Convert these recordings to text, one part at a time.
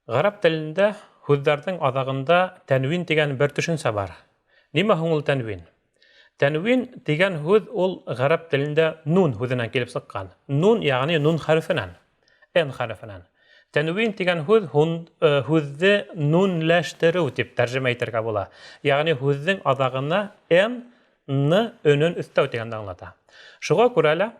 Гарәп телендә һүҙҙәрҙең аҙағында тәнвин тигән бер төшөнсә бар. Нимә һуң ул тәнвин? Тәнвин тигән һүҙ ул гарәп телендә нун һүҙенән килеп сыҡҡан. Нун, ягъни нун хәрефенән, н хәрефенән. Тәнвин тигән һүҙ э, һүҙҙе нунләштереү тип тәржемә итергә була. Ягъни һүҙҙең аҙағына н Н өнен өҫтәү тигәнде аңлата. Шуға күрә лә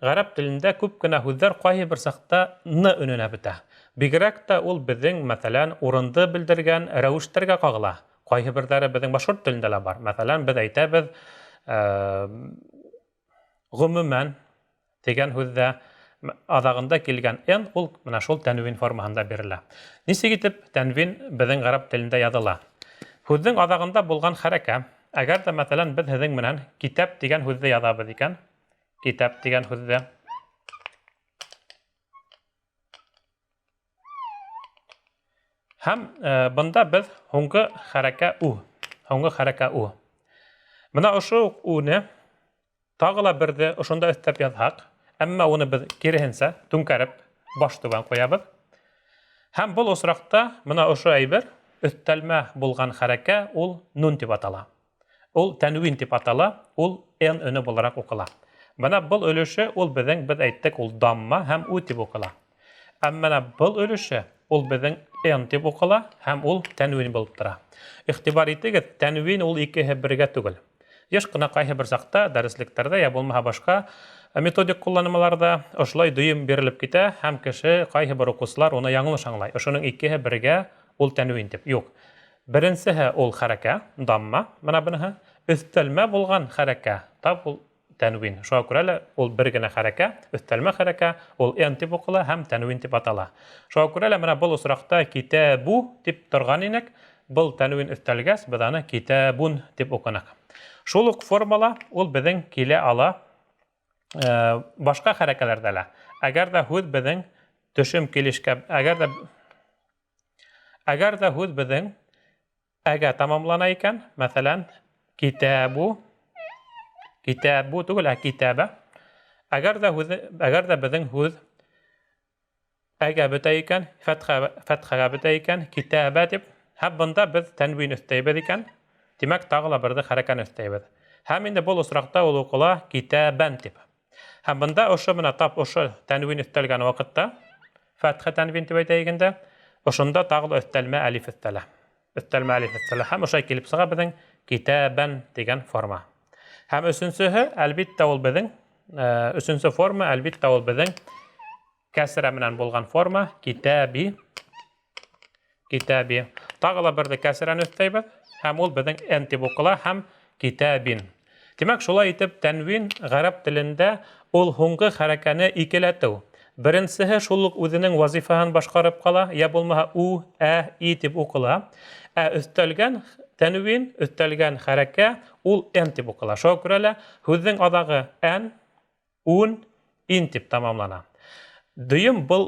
гарәп телендә күп кенә һүҙҙәр кайһы бер сакта н өненә бетә. Бигрәк тә ул безнең, мәсәлән, урынды белдергән рәвешләргә кагыла. Кайһы берҙәре безнең башҡорт телендә лә бар. Мәсәлән, беҙ әйтәбеҙ, гомумән дигән һүҙҙә аҙағында килгән н ул менә шул тәнвин формаһында бирелә. Нисек итеп тәнвин безнең гарәп телендә языла? Һүҙҙең аҙағында булған хәрәкә, әгәр дә мәсәлән беҙ һеҙҙең менән китап дигән һүҙҙе яҙабыҙ икән, китап дигән һүҙҙе Һәм э, бында беҙ һуңғы хәрәкә у, һуңғы хәрәкә у. Менә ошо ук уны Тағы ла берҙе ошонда өҫтәп яҙһаҡ, әммә уны беҙ киреһенсә түңкәреп баш түбән ҡуябыҙ. Һәм был осраҡта мына ошо әйбер өҫтәлмә булған хәрәкә ул нун тип атала. Ул тәнвин тип атала, ул н өнө булараҡ уҡыла. Бына был өлөшө ул беҙҙең беҙ әйттек, ул дамма һәм у тип уҡыла. Әммә менә был өлөшө ул беҙҙең н тип уҡыла һәм ул тәнвин булып тора. Игътибар итегеҙ, тәнвин ул икеһе бергә түгел. Еш кына кайһы бер чакта дәреслектәрдә я булмаһа башка методик кулланмаларда ошолай дөйөм бирелеп китә һәм кеше кайһы бер укучылар уны яңылыш аңлай. Ошоның икеһе бергә ул тәнвин дип. Юк. Беренсеһе ул хәрәкә, дамма, менә быныһы. Өҫтәлмә булган хәрәкә, тап ул тәнвин. Шуңа күрә лә ул бер генә хәрәкә, өҫтәлмә хәрәкә, ул н дип укыла һәм тәнвин дип атала. Шуңа күрә лә менә был очракта китәбу дип торган инек, был тәнвин өҫтәлгәс, без аны китәбун дип укынык. Шул ук формала ул безнең килә ала э, башка хәрәкәләрдә лә. Әгәр дә һүҙ безнең төшем килешкә, әгәр дә әгәр дә һүҙ безнең Әгә тамамлана икән, мәсәлән, китәбу, китәбу түгел, ә китәбә. Әгәр дә һүҙ, әгәр дә беҙҙең һүҙ әгә бөтә икән, фәтхә, фәтхәгә бөтә икән, китәбә дип, һәм бында беҙ тәнвин өҫтәйбеҙ икән, тимәк, тағы ла берҙе хәрәкәне өҫтәйбеҙ. Һәм инде был осраҡта ул уҡыла китәбән дип. Һәм бында ошо менә тап ошо тәнвин өҫтәлгән ваҡытта, фәтхә тәнвин дип әйтәйек инде, ошонда тағы ла өҫтәлмә әлиф өҫтәлә. Өҫтәлмә әлиф өҫтәлә. Һәм ошай килеп сыға беҙҙең китәбән тигән форма. Һәм өсөнсөһө, әлбиттә, ул беҙҙең, э, өсөнсө форма, әлбиттә, ул беҙҙең кәсрә менән булған форма, китәби, Китәби. Тағы ла берҙе кәсрәне өҫтәйбеҙ, һәм ул беҙҙең н тип уҡыла һәм китәбин. Тимәк, шулай итеп, тәнвин гарәп телендә ул һуңғы хәрәкәне икеләтеү. Беренсеһе шул ук үзенең вазифаһын башҡарып ҡала, я булмаһа у, ә, и тип уҡыла. Ә өҫтәлгән тәнвин, өҫтәлгән хәрәкә ул н тип уҡыла. Шуға күрә лә һүҙҙең аҙағы н, Ун, ин дип тамамлана. Дөйөм был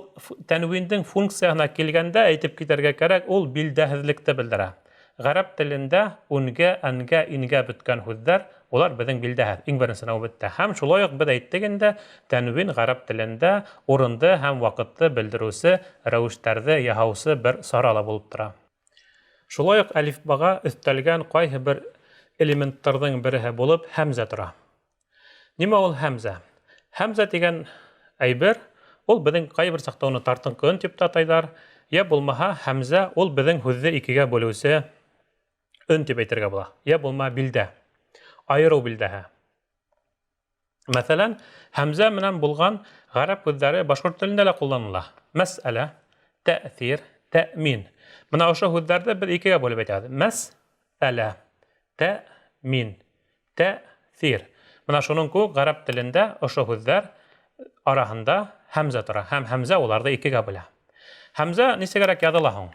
тәнвиндең функцияһына килгәндә әйтеп китәргә кәрәк, ул билдәһеҙлекте белдерә. Гарәп телендә үнгә, әнгә, ингә бөткән һүҙҙәр, улар беҙҙең билдәһеҙ, иң беренсе нәүбәттә. Һәм шулай уҡ беҙ әйттек инде, тәнвин гарәп телендә урынды һәм ваҡытты белдерүсе рәвештәрҙе яһаусы бер сара ла булып тора. Шулай уҡ әлифбаға өҫтәлгән ҡайһы бер элементтарҙың береһе булып һәмзә тора. Нимә ул һәмзә? Һәмзә дигән әйбер, ул беҙҙең ҡайбер саҡта уны тартынҡы өн тип тә атайҙар, йә булмаһа һәмзә ул беҙҙең һүҙҙе икегә бүлеүсе өн тип әйтергә була, йә булма билдә, айырыу билдәһе. Мәҫәлән, һәмзә менән булған ғәрәп һүҙҙәре башҡорт телендә лә ҡулланыла. Мәсьәлә, тәьҫир, тәьмин. Бына ошо һүҙҙәрҙе беҙ икегә бүлеп әйтәбеҙ. Мәсьәлә, тәьмин. Тәьҫир. Менә шуның кеүек гарәп телендә ошо һүҙҙәр араһында һәмзә тора һәм һәмзә уларҙы икегә бүлә. Һәмзә нисегерәк яҙыла һуң?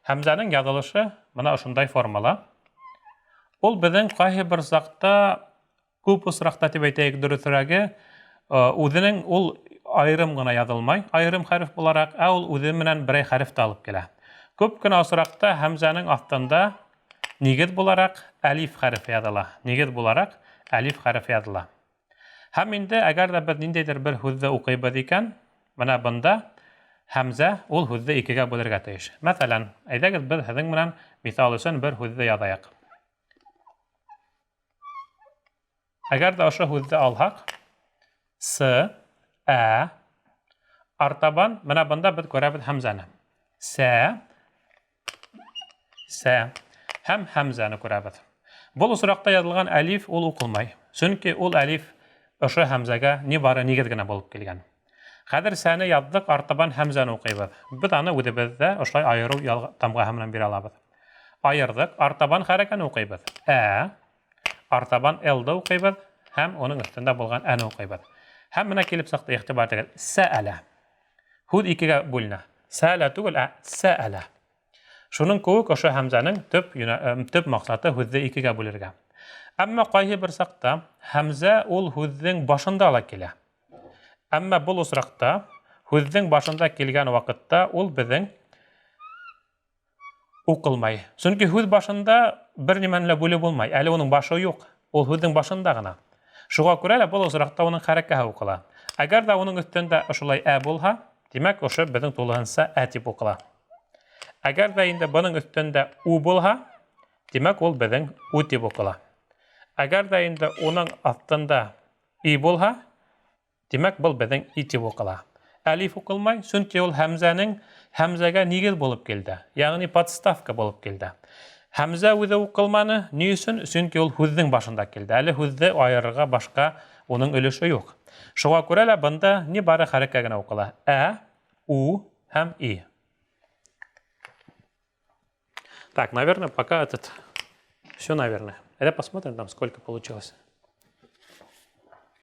Һәмзәнең яҙылышы менә ошондай формала. Ул беҙҙең ҡайһы бер саҡта, күп осраҡта тип әйтәйек дөрөҫөрәге, үҙенең ул айырым ғына яҙылмай, айырым хәреф булараҡ, ә ул үҙе менән берәй хәреф тә алып килә. Күп кенә осраҡта һәмзәнең аҫтында Нигеҙ булараҡ әлиф хәрефе яҙыла. Нигеҙ булараҡ әлиф хәрефе яҙыла. Һәм инде әгәр ҙә беҙ ниндәйҙер бер һүҙҙе уҡыйбыҙ икән, менә бында Һәмзә ул һүҙҙе икегә бүлергә тейеш. Мәҫәлән, әйҙәгеҙ беҙ һеҙҙең менән миҫал өсөн бер һүҙҙе яҙайыҡ. Әгәр ҙә ошо һүҙҙе алһаҡ, с, ә, артабан, менә бында беҙ күрәбеҙ һәмзәне. Сә, сә һәм һәмзәне күрәбеҙ. Был осраҡта яҙылған әлиф ул уҡылмай. Сөнки ул әлиф ошо һәмзәгә ни бары нигеҙ генә булып килгән. Хәҙер сәне яҙҙыҡ, артабан һәмзәне уҡыйбыҙ. Беҙ аны үҙебеҙҙә ошолай айырыу тамғаһы менән бирә алабыҙ. Айырҙыҡ, артабан хәрәкәне уҡыйбыҙ. Ә, артабан L-ды уҡыйбыҙ һәм уның өҫтөндә булған Ә-не уҡыйбыҙ. Һәм менә килеп сыҡты, иғтибар итегеҙ, сәәлә. Һүҙ икегә бүленә. Сәәлә түгел, ә сәәлә. Шуның кеүек ошо һәмзәнең төп, төп маҡсаты һүҙҙе икегә бүлергә. Әммә ҡайһы бер саҡта һәмзә ул һүҙҙең башында ла килә. Әммә был осраҡта һүҙҙең башында килгән ваҡытта ул беҙҙең уҡылмай. Сөнки һүҙ башында бер нимәне лә бүлеп булмай. Әле уның башы юҡ. Ул һүҙҙең башында ғына. Шуға күрә лә был осраҡта уның хәрәкәһе уҡыла. Әгәр ҙә уның өҫтөндә ошолай ә булһа, тимәк, ошо беҙҙең тулыһынса ә тип уҡыла. Әгәр ҙә инде бының өҫтөндә у булһа, тимәк, ул беҙҙең у тип уҡыла. Әгәр ҙә инде уның аҫтында и булһа, Тимәк, был беҙҙең и тип уҡыла. Әлиф уҡылмай, сөнки ул һәмзәнең һәмзәгә нигеҙ булып килде, ягъни подставка булып килде. Һәмзә үҙе уҡылманы, ни өсөн? Сөнки ул һүҙҙең башында килде. Әле һүҙҙе айырырға башҡа уның өлөшө юҡ. Шуға күрә лә бында ни бары хәрәкә генә уҡыла. Ә, у һәм и. Так, наверное, пока этот... Все, наверное. Это посмотрим там, сколько получилось.